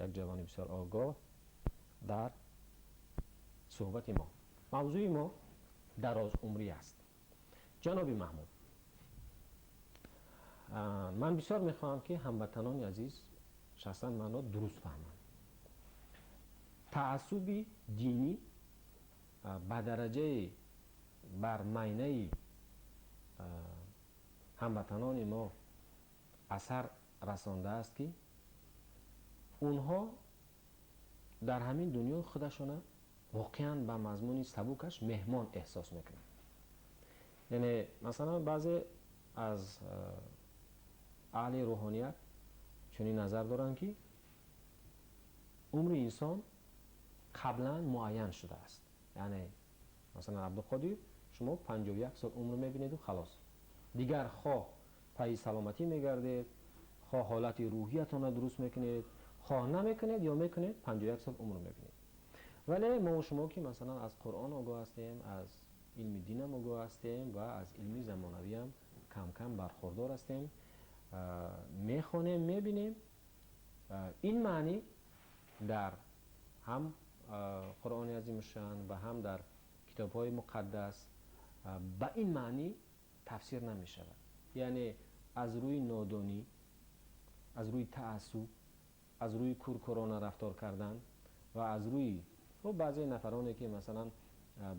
Як ҷавони бисёр огоҳ дар суҳбати мо. Мавзӯи мо дарозумрӣ аст. Ҷаноби Маҳмуд, ман бисёр мехоҳам, ки ҳамватанони азиз, шахсан манро дуруст фаҳманд. Таассуби динӣ ба дараҷаи бар майнаи ҳамватанони мо асар расондааст, ки онҳо дар ҳамин дунё худашона воқеан ба мазмуни сабукаш меҳмон эҳсос мекунанд. Яъне, масалан, баъзе аз аҳли рӯҳоният чунин назар доранд, ки умри инсон қаблан муайян шудааст. Яъне, масалан, Абдуқодир, шумо 51 сол умр мебинеду халос, дигар хоҳ пайи саломатӣ мегардед, хоҳ ҳолати рӯҳиятонро дуруст мекунед, хоҳ намекунед ё мекунед, 51 сол умр мебинед. Вале мо шумо, ки масалан аз Қуръон огоҳ ҳастем, аз илми динам огоҳ ҳастем ва аз илми замонавиам кам-кам бархурдор ҳастем, мехонем, мебинем, ин маънӣ дар ҳам Қуръони азимушшаън ва ҳам дар китобҳои муқаддас ба ин маънӣ тафсир намешавад. Яъне аз рӯи нодонӣ, аз рӯи таассуб, аз рӯи куркӯрона рафтор кардан ва аз рӯи баъзе нафароне, ки масалан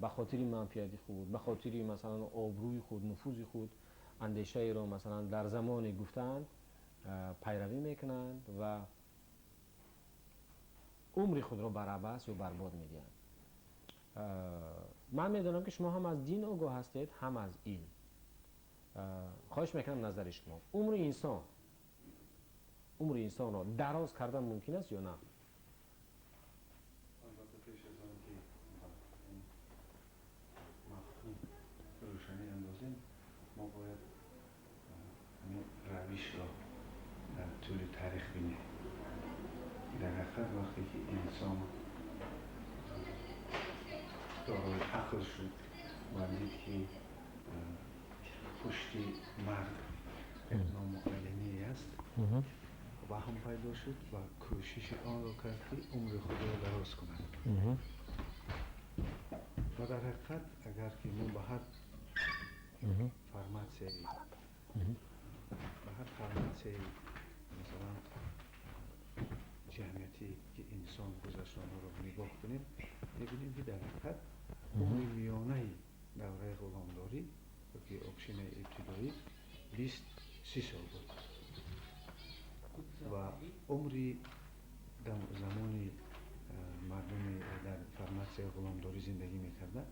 ба хотири манфиати худ, ба хотири масалан обрӯи худ, нуфузи худ, андешаеро масалан дар замоне гуфтаанд, пайравӣ мекунанд ва умри худро бар абас ё барбод медиҳанд. Ман медонам, ки шумо ҳам аз дин огоҳ ҳастед, ҳам аз илм. Хоҳиш мекунам, назари шумо: умри инсонро дароз кардан мумкин аст ё на? Албатта, пеш аз он ки ба ин мафҳум рӯшанӣ андозем, мо бояд ҳамин равишро дар тӯли таърих бинем. Дар ҳақиқат, вақте ки инсон дорои ақл шуд ва дид, ки пушти марг як номуайяние аст, ваҳм пайдо шуд ва кӯшиши онро кард, ки умри худро дароз кунад. Ва дар ҳақиқат, агар ки мо ба ҳар форматсияи, масалан, ҷамъиятӣ, ки инсон гузашт, онҳоро нигоҳ кунем, мебинем, ки дар ҳақиқат умри миёнаи давраи ғуломдорӣ ёки общинаи ибтидоӣ 20-30 сол буд ва умри замони мардуми дар форматсияи ғуломдорӣ зиндагӣ мекарда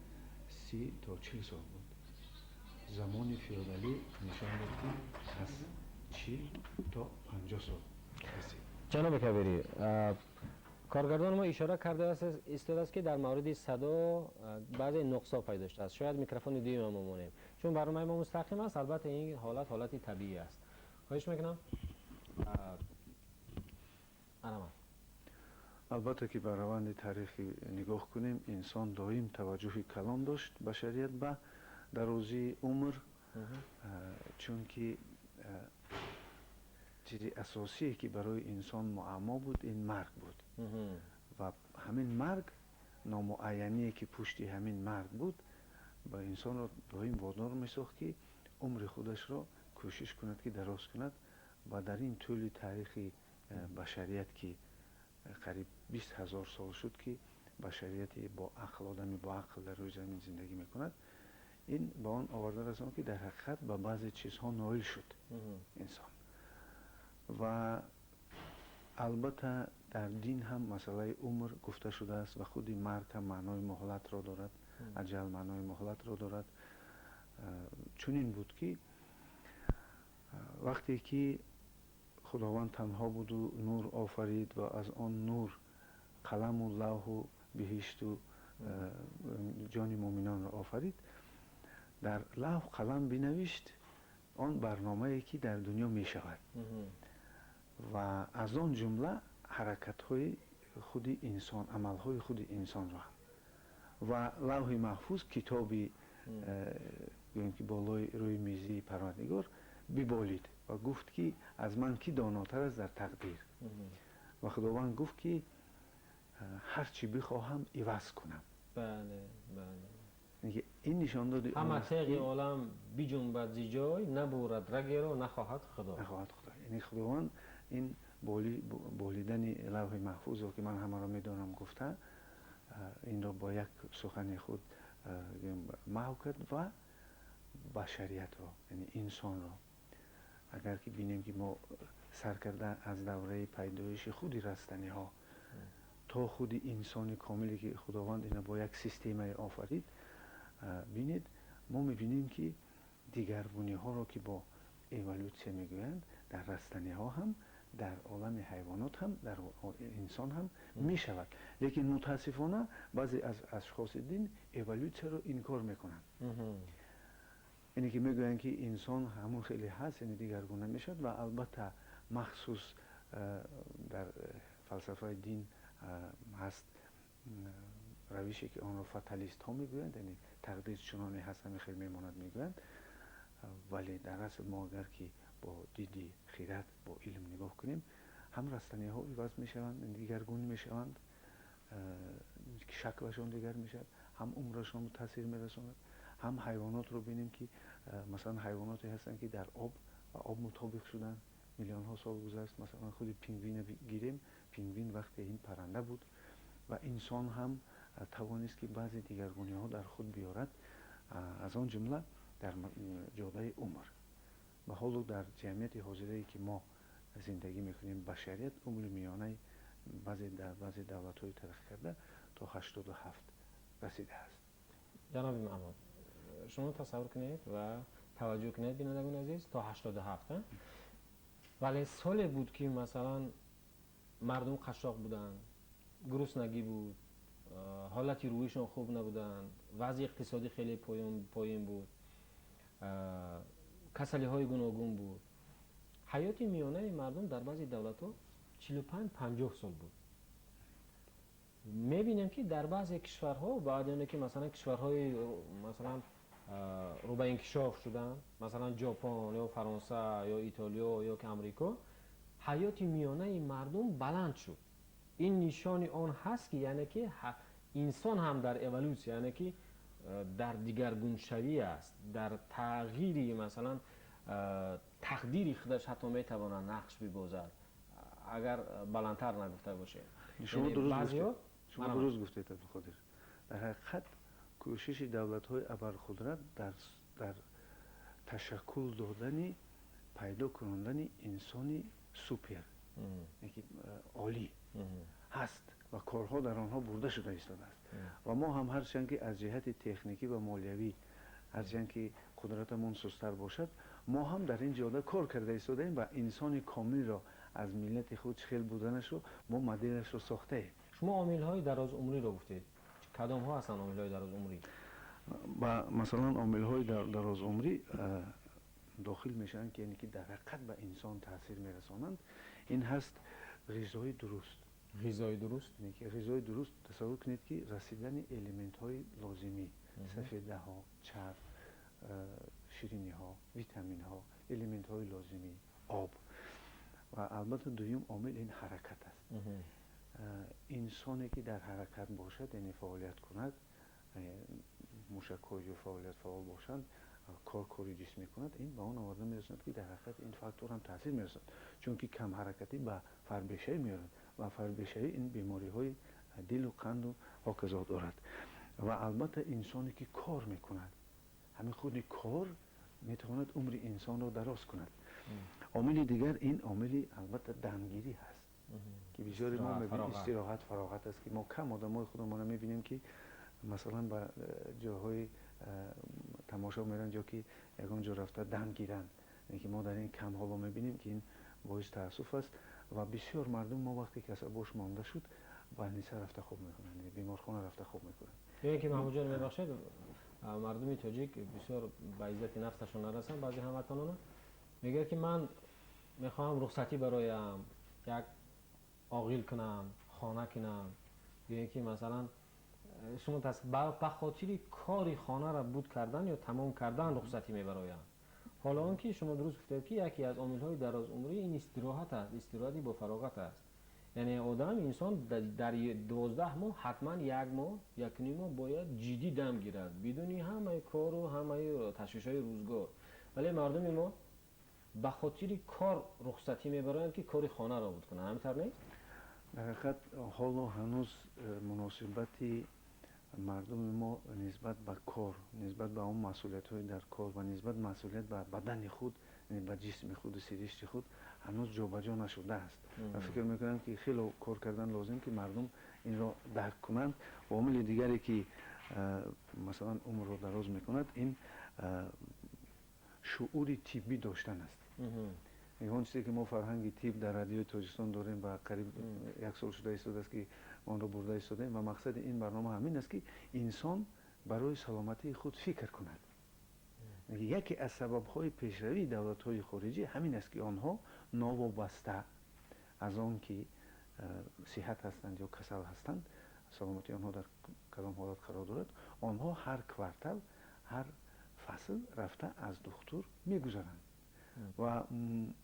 30 то 40 сол буд. Замони феодалӣ нишон дод, ки аз 40 то 50 сол расид. Ҷаноби Кабирӣ, коргардони мо ишора карда истодааст, ки дар мавриди садо баъзе нуқсҳо пайдо шудааст. Шояд микрофони дуюма мо монем, чун барномаи мо мустақим аст. Албатта, ин ҳолат ҳолати табиӣ аст. Хоҳиш мекунам, анамад. Албатта, ки ба раванди таърихӣ нигоҳ кунем, инсон доим таваҷҷӯҳи калон дошт, башарият, ба дарозии умр, чунки чизи асосие, ки барои инсон муаммо буд, ин марг буд ва ҳамин марг, номуайяние, ки пушти ҳамин марг буд, ба инсонро доим водор месохт, ки умри худашро кӯшиш кунад, ки дароз кунад. Ва дар ин тӯли таърихи башарият, ки қариб 20 000 сол шуд, ки башарияти бо ақл, одами бо ақл дар рӯи замин зиндагӣ мекунад, ин ба он оварда расон, ки дар ҳақиқат ба баъзе чизҳо ноил шуд инсон. Ва албатта, дар дин ҳам масъалаи умр гуфта шудааст ва худи марг ҳам маънои муҳлатро дорад, аҷал маънои муҳлатро дорад. Чунин буд, ки вақте ки Худованд танҳо буду нур офарид ва аз он нур қаламу лавҳу биҳишту ҷони муъминонро офарид, дар лавҳ қалам бинавишт он барномае, ки дар дунё мешавад, ва аз он ҷумла ҳаракатҳои худи инсон, амалҳои худи инсонро. Ва лавҳи маҳфуз, китоби гӯем, ки болои рӯи мизии Парвардигор, биболид ва гуфт, ки аз ман кӣ донотар аст дар тақдир? Ва Худованд гуфт, ки ҳар чӣ бихоҳам, иваз кунам. Бале, бале. Ин нишон дод. Ҳама теғи олам биҷунбад зи ҷой, набурад рагеро нахоҳад Худо. Нахоҳад Худо. Яъне Худованд ин болидани лавҳи маҳфузро, ки ман ҳамаро медонам гуфта, инро бо як сухани худ маҳв кард ва башариятро, яъне инсонро, агар ки бинем, ки мо сар карда аз давраи пайдоиши худи растаниҳо то худи инсони комиле, ки Худованд ина бо як системае офарид, бинед, мо мебинем, ки дигаргуниҳоро, ки бо эволюсия мегӯянд, дар растаниҳо ҳам, дар олами ҳайвонот ҳам, дар инсон ҳам мешавад. Лекин мутаассифона баъзе аз ашхоси дин эволюсияро инкор мекунанд, яъне ки мегӯянд, ки инсон ҳамон хеле ҳаст, яъне дигаргуна мешавад. Ва албатта махсус дар фалсафаи дин ҳаст равише, ки онро фаталистҳо мегӯянд, яъне тақдир чуноне ҳаст, ҳамин хел мемонад мегӯянд. Вале дар асл мо агар ки бо диди хирад, бо илм нигоҳ кунем, ҳам растаниҳо иваз мешаванд, дигаргун мешаванд, шаклашон дигар мешавад, ҳам умрашон таъсир мерасонад, ҳам ҳайвонотро бинем, ки масалан ҳайвоноте ҳастанд, ки дар об ба об мутобиқ шуданд, миллионҳо сол гузашт. Масалан, худи пингвина гирем, пингвин вақте ин парранда буд. Ва инсон ҳам тавонист, ки баъзе дигаргуниҳо дар худ биёрад, аз он ҷумла дар ҷодаи умр. Ва ҳоло дар ҷамъияти ҳозирае, ки мо зиндагӣ мекунем, башарият умри миёнаи баъзе дар баъзе давлатҳои тараққӣ карда то 87 расидааст. Ҷаноби Маҳмуд, шумо тасаввур кунед ва таваҷҷӯҳ кунед, бинандагони азиз, то 87. Вале соле буд, ки масалан мардум қашшоқ буданд, гуруснагӣ буд, ҳолати рӯҳишон хуб набуданд, вазъи иқтисодӣ хеле поён буд, касалиҳои гуногун буд. Ҳаёти миёнаи мардум дар баъзе давлатҳо 45-50 сол буд. Мебинем, ки дар баъзе кишварҳо, баъди оне ки масалан кишварҳои масалан рӯ ба инкишоф шуданд, масалан Ҷопон ё Фаронса ё Итолиё ё ки Амрико, ҳаёти миёнаи мардум баланд шуд. Ин нишони он ҳаст, ки яъне ки инсон ҳам дар эволюсия, яъне ки дар дигаргуншавӣ аст, дар тағйири масалан тақдири худаш ҳатто метавонад нақш бибозад, агар баландтар нагуфта бошем. Шумо дуруст гуфтед, Абдуқодир. Дар ҳақиқат кӯшиши давлатҳои абарқудрат дар ташаккул додани, пайдо кунондани инсони супер, олӣ ҳаст ва корҳо дар онҳо бурда шуда истодааст. Ва мо ҳам, ҳарчанд ки аз ҷиҳати техникӣ ва молиявӣ, ҳарчанд ки қудратамон сустар бошад, мо ҳам дар ин ҷода кор карда истодаем ва инсони комилро аз миллати худ чӣ хел буданашро мо моделашро сохтаем. Шумо омилҳои дарозумриро гуфтед. Кадомҳо ҳастанд омилҳои дарозумрӣ? Ба масалан омилҳои дарозумрӣ дохил мешаванд, ки яъне ки дар ҳақиқат ба инсон таъсир мерасонанд, ин ҳаст ғизои дуруст. Ғизои дуруст. Ғизои дуруст, тасаввур кунед, ки расидани элементҳои лозимӣ: сафедаҳо, чарб, шириниҳо, витаминҳо, элементҳои лозимӣ, об. Ва албатта дуюм омил ин ҳаракат аст. Инсоне ки дар ҳаракат бошад, яъне фаъолият кунад, мушакҳои фаъолият фаъол бошанд, кор, кори ҷисм мекунад, ин ба он оварда мерасонад, ки дар ҳақиқат ин фактор ҳам таъсир мерасонад, чунки камҳаракатӣ ба фарбешавӣ меорад ва фарбешавӣ ин бемориҳои дилу қанду ҳоказо дорад. Ва албатта инсоне ки кор мекунад, ҳамин худи кор метавонад умри инсонро дароз кунад. Омили дигар ин омили албатта дамгирӣ ҳаст, ки бисёре мо мебинем, истироҳат, фароғат аст, ки мо кам одамои худамонро мебинем, ки масалан ба ҷойҳои тамошо меранд ё ки ягон ҷо рафта дам гиранд, ки мо дар ин кам ҳоло мебинем, ки ин боиси таассуф аст. Ва бисёр мардум мо вақте ки асабош монда шуд, больница рафта хоб мекунанд, беморхона рафта хоб мекунанд. Ё ки, Маҳмудҷон, мебахшед, мардуми тоҷик бисёр ба иззати нафсашон нарасанд. Баъзе ҳамватанона мегӯяд, ки ман мехоҳам рухсатӣ бароям, як оғил кунам, хона кунам, ё ки масалан шумо ба хотири кори хонаро буд кардан ё тамом кардан рухсатӣ мебароянд. Ҳоло он ки шумо дуруст гуфтед, ки яке аз омилҳои дарозумрӣ ин истироҳат аст, истироҳати бо фароғат аст. Яъне одам, инсон дар 12 моҳ ҳатман як моҳ, якним моҳ бояд ҷиддӣ дам гирад, бидуни ҳамаи кору ҳамаи ташвишҳои рӯзгор. Вале мардуми мо ба хотири кор рухсатӣ мебароянд, ки кори хонаро буд кунанд. Ҳамин тавр нест? Дар ҳақиқат, ҳоло ҳанӯз муносибати мардуми мо нисбат ба кор, нисбат ба он масъулиятҳои дар кор ва нисбат масъулият ба бадани худ, ба ҷисми худу сиришти худ ҳанӯз ҷобаҷо нашудааст ва фикр мекунам, ки хело кор кардан лозим, ки мардум инро дарк кунанд. Омили дигаре, ки масалан умрро дароз мекунад, ин шуури тиббӣ доштан аст. Он чизе ки мо фарҳанги тиб дар Радиои Тоҷикистон дорем ва қариб як сол шуда истодааст, ки онро бурда истодаем, ва мақсади ин барнома ҳамин аст, ки инсон барои саломатии худ фикр кунад. Яке аз сабабҳои пешравии давлатҳои хориҷӣ ҳамин аст, ки онҳо новобаста аз он ки сиҳат ҳастанд ё касал ҳастанд, саломатии онҳо дар кадом ҳолат қарор дорад, онҳо ҳар квартал, ҳар фасл рафта аз духтур мегузаранд. Ва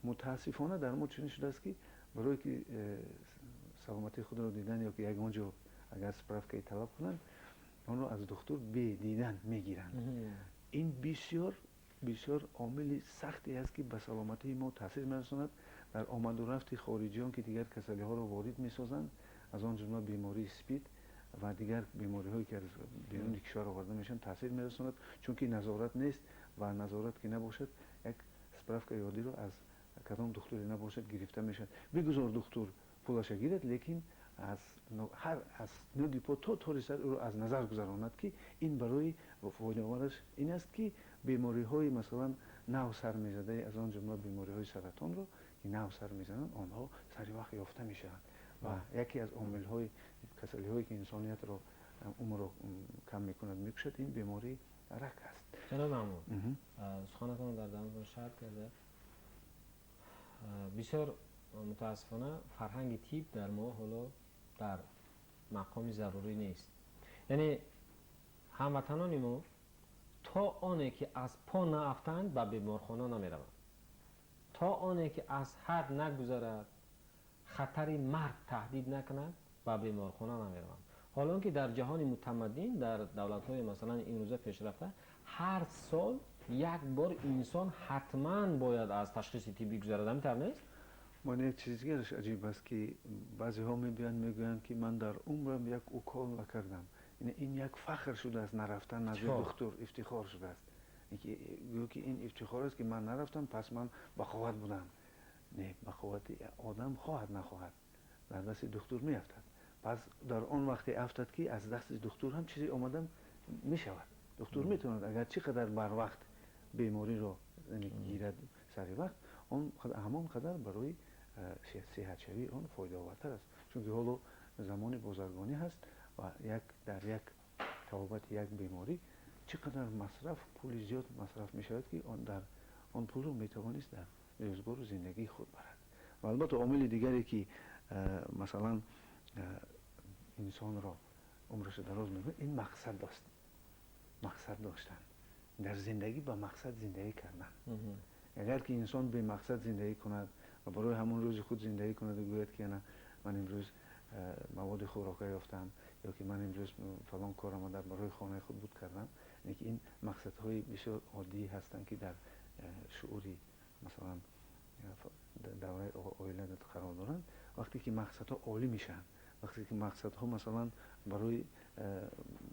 мутаассифона дар мо чунин шудааст, ки барое ки саломатии худро дидан ё ки ягон ҷо агар справка е талаб кунанд, онро аз духтур бедидан мегиранд. Ин бисёр бисёр омили сахте аст, ки ба саломатии мо таъсир мерасонад. Дар омаду рафти хориҷиён, ки дигар касалиҳоро ворид месозанд, аз он ҷумла бемории СПИД ва дигар бемориҳое, ки аз беруни кишвар оварда мешаванд, таъсир мерасонад, чунки назорат нест ва назорат ки набошад, як справка и оддиро аз кадом духтуре набошад гирифта мешавад. Бигузор духтур пулаша гирад, лекин аз ҳар аз нӯги по то тори сар ӯро аз назар гузаронад, ки ин барои фоидаовараш ин аст, ки бемориҳои масалан нав сар мезадаи, аз он ҷумла бемориҳои саратонро, ки нав сар мезананд, онҳо сари вақт ёфта мешаванд. Ва яке аз омилҳои касалиҳое, ки инсониятро умрро кам мекунад, мекушад, ин бемории рак аст. Ҷаноб Маҳмуд, суханатонро дар даҳонатон шарт карда. Бисёр мутаассифона, фарҳанги тиб дар мо ҳоло дар мақоми зарурӣ нест. Яъне ҳамватанони мо то оне ки аз по наафтанд, ба беморхона намераванд, то оне ки аз ҳад нагузарад, хатари марг таҳдид накунад, ба беморхона намераванд. Ҳоло он ки дар ҷаҳони мутамаддин, дар давлатҳои масалан имрӯза пешрафта, ҳар сол як бор инсон ҳатман бояд аз ташхиси тиббӣ гузарад. Ҳамин тавр нест? Ман як чизи дигараш аҷиб аст, ки баъзеҳо мебиёянд, мегӯянд, ки ман дар умрам як укол накардам. Ин як фахр шудааст, нарафтан назди духтур ифтихор шудааст, гӯё ки ин ифтихор аст, ки ман нарафтам, пас ман бақувват будам. Не, бақуввати одам хоҳад нахоҳад дар дасти духтур меафтад. Пас дар он вақте афтад, ки аз дасти духтур ҳам чизе омада мешавад. Духтур метавонад, агар чӣ қадар барвақт бемориро гирад, сари вақт, он ҳамон қадар барои сиҳатшавии он фоидаовартар аст, чунки ҳоло замони бозаргонӣ ҳаст ва як дар як табобати як беморӣ чӣ қадар масраф, пули зиёд масраф мешавад, ки он дар он пулро метавонист дар рӯзгору зиндагии худ барад. Ва албатта омили дигаре, ки масалан инсонро умрашо дароз мекунад, ин мақсад аст. Мақсад доштан дар зиндагӣ, ба мақсад зиндагӣ кардан. Агар ки инсон бемақсад зиндагӣ кунад ва барои ҳамон рӯзи худ зиндагӣ кунад, гӯяд, ки ана ман имрӯз маводи хӯрока ёфтам ё ки ман имрӯз фалон корама дар барои хонаи худ буд кардам, ки ин мақсадҳои бисёр оддӣ ҳастанд, ки дар шуури масалан давраи оила қарор доранд. Вақте ки мақсадҳо олӣ мешаванд, вақте ки мақсадҳо масалан барои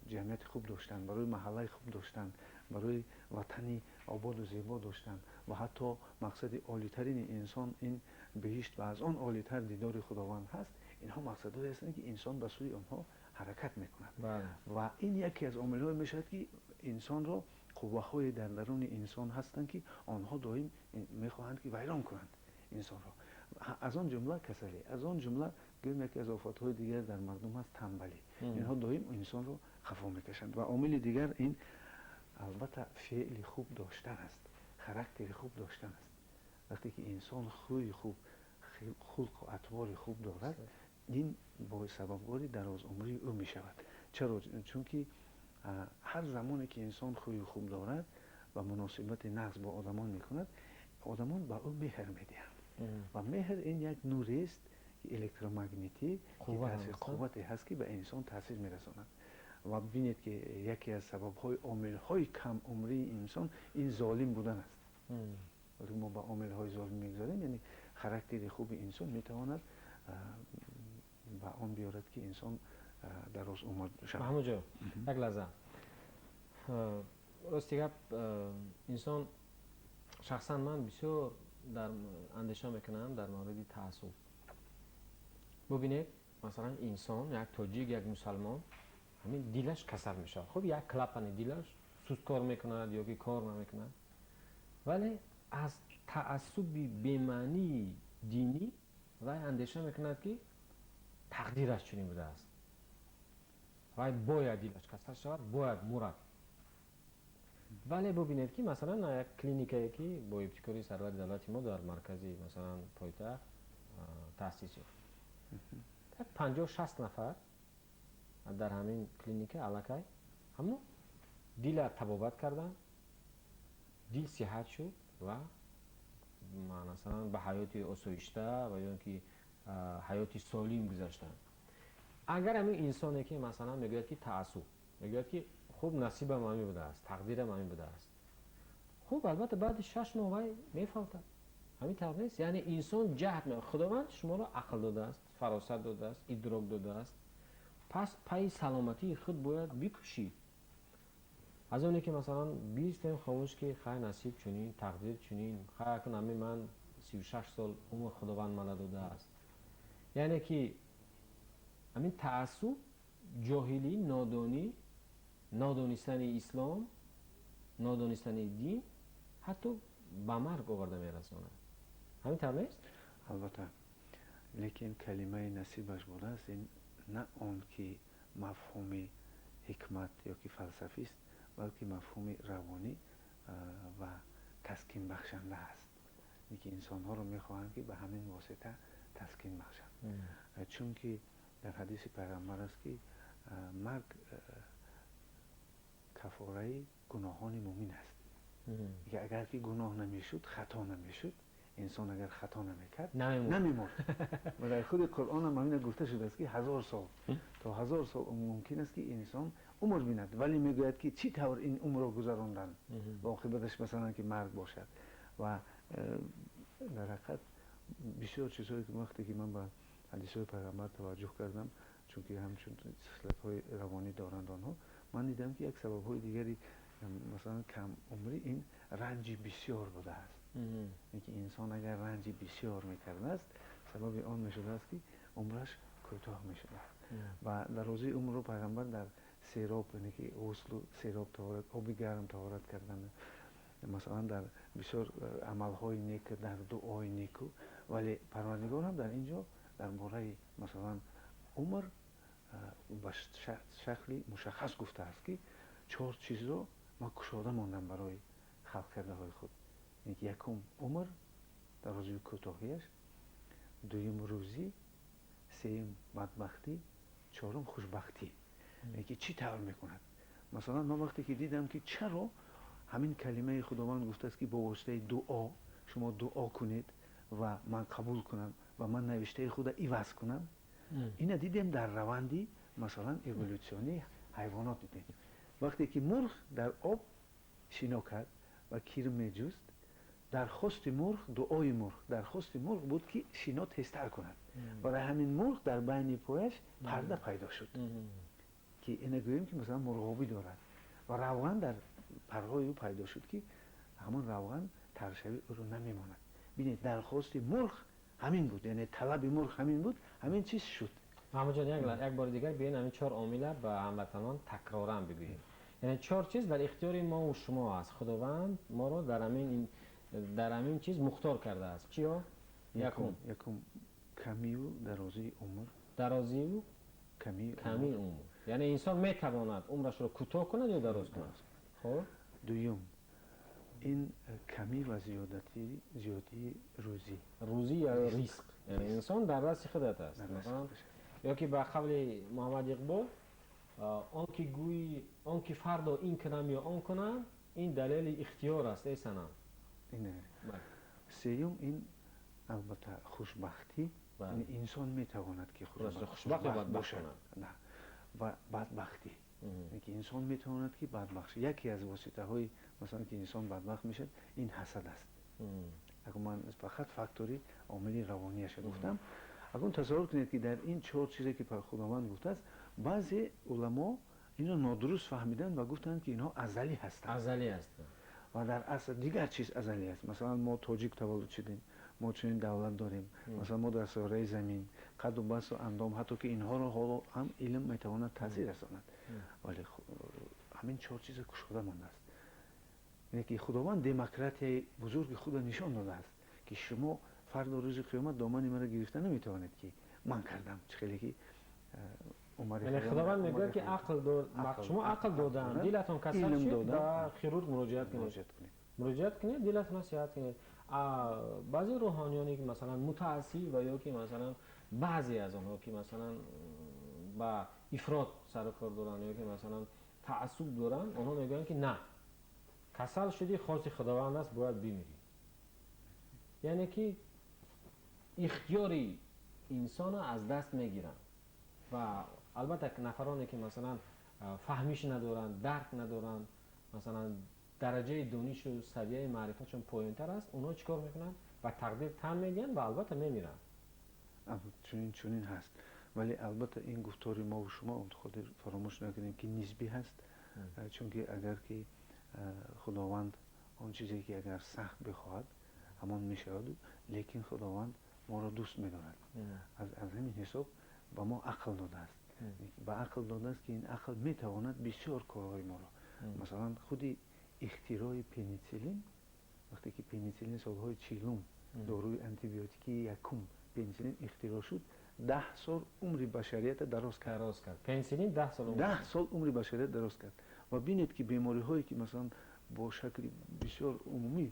ҷамъияти хуб доштан, барои маҳаллаи хуб доштан, барои ватани ободу зебо доштан ва ҳатто мақсади олитарини инсон ин беҳишт ва аз он олитар дидори Худованд ҳаст, инҳо мақсадҳое ҳастанд, ки инсон ба сӯи онҳо ҳаракат мекунад. Ва ин яке аз омилҳое мешавад, ки инсонро қувваҳое дар даруни инсон ҳастанд, ки онҳо доим мехоҳанд, ки вайрон кунанд инсонро, аз он ҷумла касалӣ, аз он ҷумла гӯем яке аз офатҳои дигар дар мардум ҳаст, танбалӣ. Инҳо доим инсонро хафо мекашанд. Ва омили дигар ин албатта феъли хуб доштан аст, характери хуб доштан аст. Вақте ки инсон хӯи хуб, хулқу атвори хуб дорад, ин сабабгори дарозумрии ӯ мешавад. Чаро? Чунки ҳар замоне ки инсон хӯи хуб дорад ва муносибати нағз бо одамон мекунад, одамон ба ӯ меҳр медиҳанд ва меҳр ин як нурест. Электромагнитӣ қуввате ҳаст, ки ба инсон таъсир мерасонад. Ва бинед, ки яке аз сабабҳои, омилҳои камумрии инсон ин золим будан аст. Вале мо ба омилҳои золим мегузорем, яъне характери хуби инсон метавонад ба он биёрад, ки инсон дароз умр шавад. Маҳмудҷон, як лаҳза. Рости гап, инсон, шахсан ман бисёр дар андеша мекунам дар мавриди таассуб. Бубинед, масалан, инсон, як тоҷик, як мусалмон, ҳамин дилаш касал мешавад. Хуб, як клапани дилаш суст кор мекунад ё ки кор намекунад, вале аз таассуби бемаънии динӣ вай андеша мекунад, ки тақдираш чунин будааст, вай бояд дилаш касал шавад, бояд мурад. Вале бубинед, ки масалан як клиникае, ки бо ибтикори сарвари давлати мо дар маркази, масалан, пойтахт таъсис ёфт, як 50-60 нафар дар ҳамин клиника аллакай ҳамун дила табобат карданд, дил сиҳат шуд ва масалан ба ҳаёти осоишта ва ё ки ҳаёти солим гузаштанд. Агар ҳамин инсоне, ки масалан мегӯяд, ки таассуб, мегӯяд, ки хуб, насибам ҳамин будааст, тақдирам ҳамин будааст, хуб, албатта, баъди 6 моҳ вай мефавтад. Ҳамин тавр нест? Яъне инсон ҷаҳд, Худованд шуморо ақл додааст, фаросат додааст, идрок додааст, пас пайи саломатии худ бояд бикӯшӣ. Аз оне ки масалан бистем хомӯш, ки хай, насиб чунин, тақдир чунин, хай, акун ҳамин ман 36 сол умр Худованд мана додааст. Яъне ки ҳамин таассуб, ҷоҳилӣ, нодонӣ, надонистани ислом, надонистани дин ҳатто ба марг оварда мерасонад. Ҳамин тавр нест? Албатта, лекин калимаи насибаш будааст, ин на он ки мафҳуми ҳикмат ё ки фалсафист, балки мафҳуми равонӣ ва таскинбахшанда аст, ки инсонҳоро мехоҳанд, ки ба ҳамин восита таскин бахшанд. Чунки дар ҳадиси пайғамбар аст, ки марг кафораи гуноҳони муъмин аст. Агар ки гуноҳ намешуд, хато намешуд, инсон агар хато намекард, намемурд. Ва дар худи Қуръон ҳам ҳамина гуфта шудааст, ки 1000 сол то 1000 сол мумкин аст, ки инсон умр бинад, вале мегӯяд, ки чӣ тавр ин умрро гузарондан ва оқибаташ, масалан, ки марг бошад. Ва дар ҳақиқат бисёр чизҳое, ки вақте ки ман ба ҳадисҳои пайғамбар таваҷҷӯҳ кардам, чунки ҳамчун хислатҳои равонӣ доранд онҳо, ман дидам, ки як сабабҳои дигари, масалан, камумрӣ ин ранҷи бисёр будааст, ки инсон агар ранҷи бисёр мекардааст, сабаби он мешудааст, ки умраш кӯтоҳ мешудааст. Ва дарозии умрро пайғамбар дар сероб, яъне ки ғуслу сероб, таҳорат, оби гарм таҳорат кардан, масалан, дар бисёр амалҳои нек, дар дуои неку. Вале Парвардигор ҳам дар ин ҷо дар бораи, масалан, умр ба шакли мушаххас гуфтааст, ки чор чизро ман кушода мондам барои халқ кардаҳои худ: якум умр, дарозию кӯтоҳияш, дуюм рӯзӣ, сеюм бадбахтӣ, чорум хушбахтӣ, ки чӣ тавр мекунад. Масалан, ман вақте ки дидам, ки чаро ҳамин калимаи Худованд гуфтааст, ки бо воситаи дуо шумо дуо кунед ва ман қабул кунам ва ман навиштаи худа иваз кунам, ина дидем дар раванди, масалан, эволюционии ҳайвонот. Дидем, вақте ки мурғ дар об шино кард ва кирм меҷуст, дархости мурғ, дуои мурғ, дархости мурғ буд, ки шино тезтар кунад. Барои ҳамин мурғ дар байни пояш парда пайдо шуд, ки ина гӯем, ки масалан мурғобӣ дорад, ва равған дар парҳои ӯ пайдо шуд, ки ҳамон равған таршавӣ ӯро намемонад. Бинед, дархости мурғ ҳамин буд, яъне талаби мурғ ҳамин буд, ҳамин чиз шуд. Маҳмудҷон, як бори дигар биёин, ҳамин чор омила ба ҳамватанон такроран бигӯем. Яъне чор чиз дар ихтиёри мову шумо аст, Худованд моро дар ҳамин чиз мухтор кардааст. Чиё? Якум. Якум камию дарозии умр. Дарозию камии умр, яъне инсон метавонад умрашро кӯтоҳ кунад ё дароз кунад. Хуб. Дуюм ин камӣ ва зиёдии рӯзӣ. Рӯзӣ ё ризқ, яъне инсон дар дасти худат аст. Масалан, ё ки ба қавли Муҳаммад Иқбол, он ки гӯӣ он ки фардо ин кунам ё он кунам, ин далели ихтиёр аст, эй санам. Сеюм ин, албатта, хушбахтӣ. Инсон метавонад ки хушбахт бошад ва бадбахтӣ. Ки инсон метавонад ки бадбахт шавад. Яке аз воситаҳои масалан ки инсон бадбахт мешавад, ин ҳасад аст. Агар ман фақат фактори омили равонияша гуфтам, акнун тасаввур кунед, ки дар ин чор чизе ки Худованд гуфтааст, баъзе уламо инро нодуруст фаҳмиданд ва гуфтанд, ки инҳо азалӣ ҳастанд. Азалӣ ҳастанд. Ва дар асл дигар чиз азалӣ аст. Масалан, мо тоҷик таваллуд шудем, мо чунин давлат дорем, масалан, мо дар соҳраи замин қаду басту андом, ҳатто ки инҳоро ҳоло ҳам илм метавонад таъсир расонад, вале ҳамин чор чизе кушода мондааст. Яъне ки Худованд демократияи бузурги худро нишон додааст, ки шумо фардо рӯзи қиёмат домани маро гирифта наметавонед, ки ман кардам, чӣ хеле ки Худованд мегӯяд, ки ақл, шумо ақл додам, дилатон касал шуд, ба хирург муроҷиат кунед, муроҷиат кунед, дилатонро сиҳат кунед. Баъзе рӯҳониёне ки масалан мутаассиб ва ё ки масалан баъзе аз онҳо ки масалан ба ифрот сару кор доранд ё ки масалан таассуб доранд, онҳо мегӯянд, ки на, касал шудӣ, хости Худованд аст, бояд бимирӣ. Яъне ки ихтиёри инсонро аз даст мегиранд. Ва албатта нафароне ки масалан фаҳмиш надоранд, дарк надоранд, масалан дараҷаи донишу савияи маърифатшон поёнтар аст, онҳо чӣ кор мекунанд? Ба тақдир тан медиҳанд ва албатта мемиранд. Чунин ҳаст, вале албатта ин гуфтори мову шумо, хотир фаромӯш накунем, ки нисбӣ ҳаст, чунки агар ки Худованд он чизе ки агар сахт бихоҳад, ҳамон мешаваду, лекин Худованд моро дӯст медорад, аз ҳамин ҳисоб ба мо ақл додааст, ба ақл додааст, ки ин ақл метавонад бисёр корҳои моро, масалан, худи ихтирои пенициллин. Вақте ки пенициллин солҳои 40-ум, доруи антибиотикии якум пенициллин ихтироъ шуд, 10 сол умри башарията дароз кард. Дароз кард пенициллин, 10 сол. 10 сол умри башарият дароз кард. Ва бинед, ки бемориҳое ки масалан бо шакли бисёр умумӣ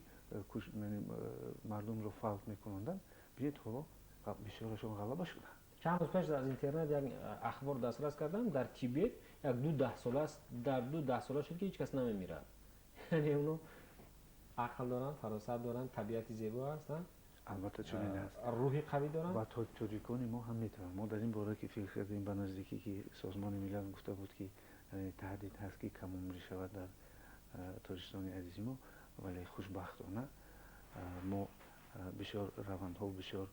мардумро фавт мекунонданд, бинед, ҳоло бисёрашон ғалаба шуданд. Чанд рӯз пеш аз интернет як ахбор дастрас кардам: дар Тибет як ду даҳсола аст, дар ду даҳсола шуд, ки ҳеҷ кас намемирад. Яъне оно ақл доранд, фаросат доранд, табиати зебо ҳастанд. Албатта, чунин аст. Рӯҳи қавӣ доранд. Ва тоҷикони мо ҳам метавонанд. Мо дар ин бора ки фикр кардем, ба наздикӣ ки Созмони Милал гуфта буд, ки таҳдид ҳаст, ки камумрӣ шавад дар Тоҷикистони азизи мо, вале хушбахтона мо бисёр равандҳо, бисёр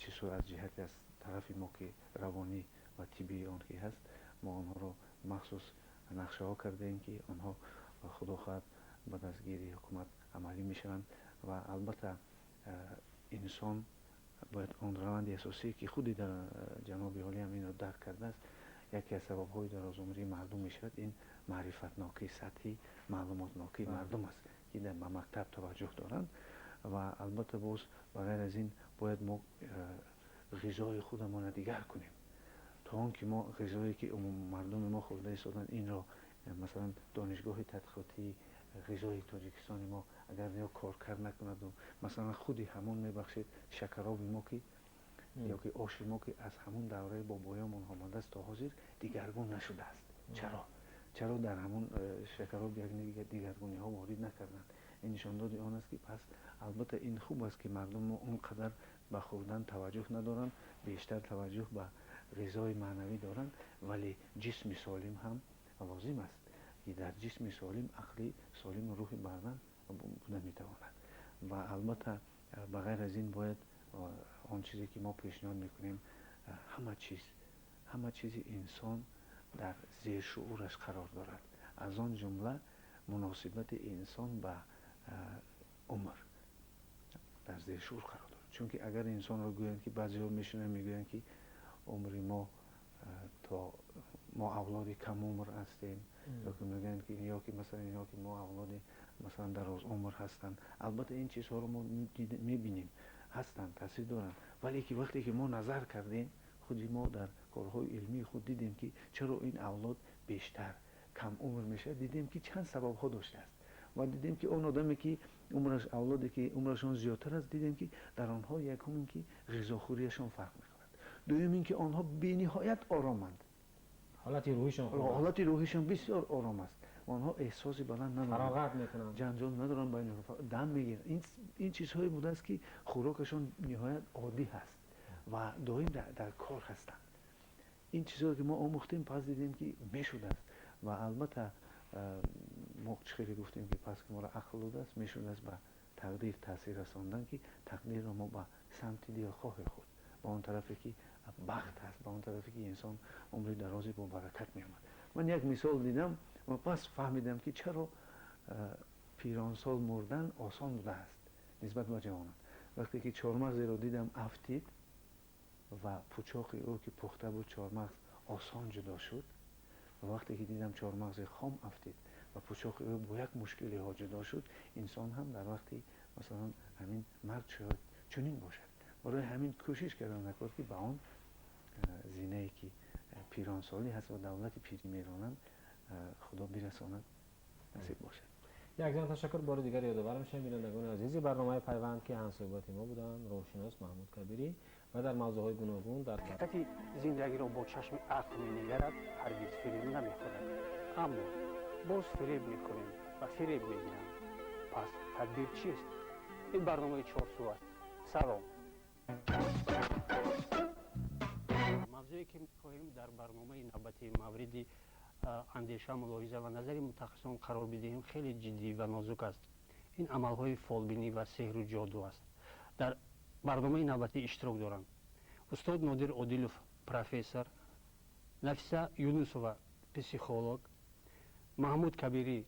чизҳо аз ҷиҳати аз тарафи мо ки равонӣ ва тиббии он ки ҳаст, мо онҳоро махсус нақшаҳо кардаем, ки онҳо, худо хоҳад, ба дастгирии ҳукумат амалӣ мешаванд. Ва албатта инсон бояд он раванди асосие ки худи ҷаноби олӣ ҳам инро дарк кардааст, яке аз сабабҳои дарозумрии мардум мешавад, ин маърифатнокӣ, сатҳи маълумотнокии мардум аст, ки ба мактаб таваҷҷӯҳ доранд. Ва албатта боз ба ғайр аз ин бояд мо ғизои худамонро дигар кунем, то он ки мо ғизое ки мардуми мо хӯрда истоданд, инро масалан Донишгоҳи тадқиқотии ғизои Тоҷикистони мо агар ё коркард накунаду, масалан, худи ҳамон, мебахшед, шакароби мо ки ё ки оши мо ки аз ҳамон давраи бобоёмон омадааст, то ҳозир дигаргун нашудааст. Чаро дар ҳамон шакароб як дигаргуниҳо ворид накарданд? Ин нишондоди он аст, ки пас албатта ин хуб аст, ки мардум мо он қадар ба хӯрдан таваҷҷӯҳ надоранд, бештар таваҷҷӯҳ ба ғизои маънавӣ доранд, вале ҷисми солим ҳам лозим аст, ки дар ҷисми солим ақли солиму рӯҳи бардам буда метавонад. Ва албатта ба ғайр аз ин бояд он чизе ки мо пешниҳод мекунем, ҳама чиз, ҳама чизи инсон дар зершуураш қарор дорад, аз он ҷумла муносибати инсон ба умр дар зершуур қарор дорад. Чунки агар инсонро гӯянд, ки баъзеҳо мешунаванд, мегӯянд, ки умри мо то мо авлоди камумр ҳастем, ё ки мегӯянд, ки ё ки масалан ё ки мо авлоди масалан дарозумр ҳастанд. Албатта, ин чизҳоро мо мебинем, ҳастанд, таъсир доранд, вале ки вақте ки мо назар кардем, худи мо дар корҳои илмии худ дидем, ки чаро ин авлод бештар камумр мешавад, дидем, ки чанд сабабҳо доштааст. Ва дидем, ки он одаме ки умраш, авлоде ки умрашон зиёдтар аст, дидем, ки дар онҳо якум ин ки ғизохӯрияшон фарқ мекунад, дуюм ин ки онҳо бениҳоят ороманд. Ҳолати рӯҳишон. Ҳолати рӯҳишон бисёр ором аст, онҳо эҳсоси баланд надоранд. Фароғат мекунанд. Ҷанҷол надоранд, байни дам мегиранд. Ин чизҳое будааст, ки хӯрокашон ниҳоят оддӣ ҳаст. Ва доим дар кор ҳастанд. Ин чизҳое ки мо омӯхтем, пас дидем, ки мешудааст. Ва албатта, мо чӣ хеле гуфтем, ки пас ки моро ақл додааст, мешудааст ба тақдир таъсир расондан, ки тақдирро мо ба самти дилхоҳи худ, ба он тарафе ки бахт ҳаст, ба он тарафе ки инсон умри дарозе бо баракат меомад. Ман як мисол дидам ва пас фаҳмидам, ки чаро пиронсол мурдан осон будааст нисбат ба ҷавонон. Вақте ки чормағзеро дидам, афтид ва пучоқи ӯ, ки пухта буд, чормағз осон ҷудо шуд, ва вақте ки дидам чормағзи хом афтид ва пучоқи ӯ бо як мушкилиҳо ҷудо шуд, инсон ҳам дар вақти, масалан, ҳамин марг шояд чунин бошад. Барои ҳамин кӯшиш кардам накор, ки ба он зинае ки пиронсолӣ ҳаст ва давлати пирӣ меронанд, Худо бирасонад, насиб бошад. Якҷон ташаккур. Бори дигар ёдовар мешавем, бинандагони азизи барномаи «Пайванд», ки ҳамсӯҳбати мо буданд рӯҳшинос Маҳмуд Кабирӣ ва дар мавзӯъҳои гуногун дар Ҳақиқати зиндагиро бо чашми ақл менигарад, ҳаргиз фиреб намехӯрад. Аммо боз фиреб мекунем ва фиреб мегиранд. Пас тадбир чист? Ин барномаи «Чорсӯ» аст. Салом. Мавзӯе ки мехоҳем дар барномаи навбатии мавриди андеша, мулоҳиза ва назари мутахассисон қарор бидиҳем, хеле ҷиддӣ ва нозук аст. Ин амалҳои фолбинӣ ва сеҳру ҷоду аст. Дар барномаи навбатӣ иштирок доранд устод Нодир Одилов, профессор, Нафиса Юнусова, психолог, Маҳмуд Кабирӣ.